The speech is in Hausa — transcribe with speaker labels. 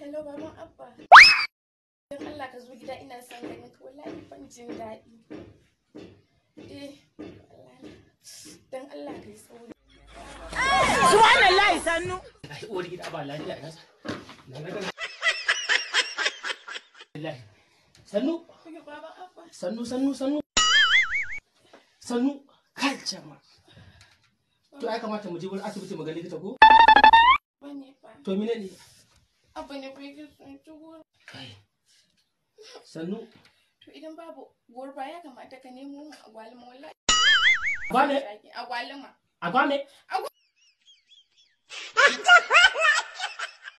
Speaker 1: Hello baban Abba. Don Allah ka zo gida ina son ganin ka, wallahi ban jin daɗi. Eh, wallahi. Don Allah ka yi sauri.
Speaker 2: Subhanallahi sannu.
Speaker 3: Ai uwar gida ba lafiya na na ga. Wallahi. Sannu.
Speaker 1: Oke baban Abba.
Speaker 3: Sannu sannu sannu. Sannu kai jama'a. To ai kamata mu je wurin asibiti mu ga likita ko?
Speaker 1: Bane fa.
Speaker 3: To mene ne?
Speaker 1: Abba ne fa yake son ci goro.
Speaker 3: Kai. Sannu.
Speaker 1: To idan babu gurba ya kamata ka nemo mu agwaluma wallahi.
Speaker 3: Agwale?
Speaker 1: Agwaluma.
Speaker 3: Agwame?
Speaker 1: Agwaluma.